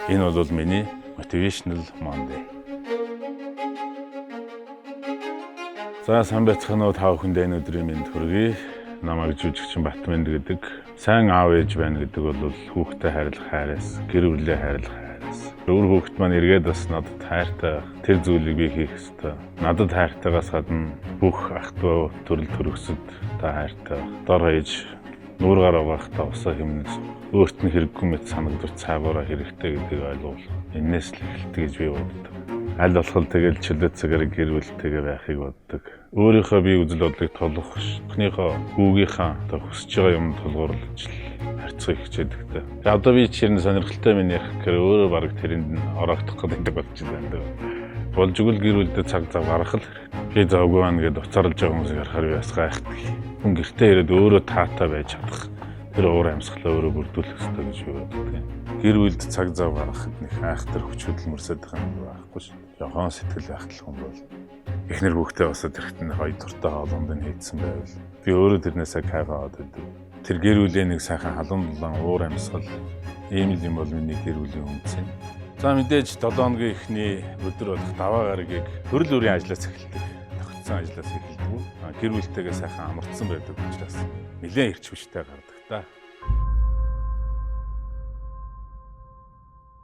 Энэ бол миний motivational Monday. За сайн байцгаана уу, та бүхэнд энэ өдрийн мэнд хүргэе. Намайг жүжигчин Батмэнд гэдэг. Сайн аав ээж байна гэдэг бол хүүхдээ хайрлах хайраас, гэр бүлээ хайрлах хайраас. Өөр хүүхэд маань эргээд бас надад хайртай байх. Тэр зүйлийг би хийх ёстой. Надад хайртайгаас гадна бүх ах トゥ төрөл төрөсөд та хайртай байх. Дор хаяж нүүр гар угаахтаа усаа хэмнэж өөрт нь хэрэггүй мэт санагдвар цаагаараа хэрэгтэй гэдгийг ойлгуул. Энээс л эхэлдэг гэж би боддог. Аль болох тэгэл чөлөө цагаар гэр бүлтэйгээ байхыг боддог. Өөрийнхөө бие үзэл бодлыг тулгах, охиныхоо хүүгийнхаа одоо хүсэж байгаа юм тулгуурлаж л харьцахыг хичээдэг та. Тэгээ одоо би чинь сонирхолтой минь ярих гэхээр өөрөө бараг тэрэнд нь ороогдох гэдэг болчиход байна даа. Болж игэл гэр бүлдээ цаг зав гаргах л хэрэгтэй. Би завгүй байна гэдээ уцаарлаж байгаа хүмүүсийг харахаар би бас гайхдаг. Хүн гэртээ ирээд өөрөө таатай байж чадах. Тэр уур амьсгалаа өөрөө бүрдүүлэх ёстой гэж би боддог. Гэр бүлд цаг зав гаргахад нэг айхтар хүч хөдөлмөрсөд байгаа юм байхгүй шүү. Жохон сэтгэл байх л хүн бол эхнэр хүүхдээ босоод ирэхэд нь хоёр дуртай хоолунд нь хийдсэн байвал би өөрөө тэрнээсээ кайф аваад байдаг. Тэр гэр бүлийн нэг сайхан халуун дулаан уур амьсгал ийм л юм бол миний гэр бүлийн үнц юм. За мэдээж 7 хоногийн эхний өдөр болох даваа гарагийг төрөл бүрийн ажлаас эхэлдэг. Тогтсон ажлаас эхэлдэг. Гэр бүлтэйгээ сайхан амарцсан байдаг учраас нэлээд эрч хүчтэй гардаг та.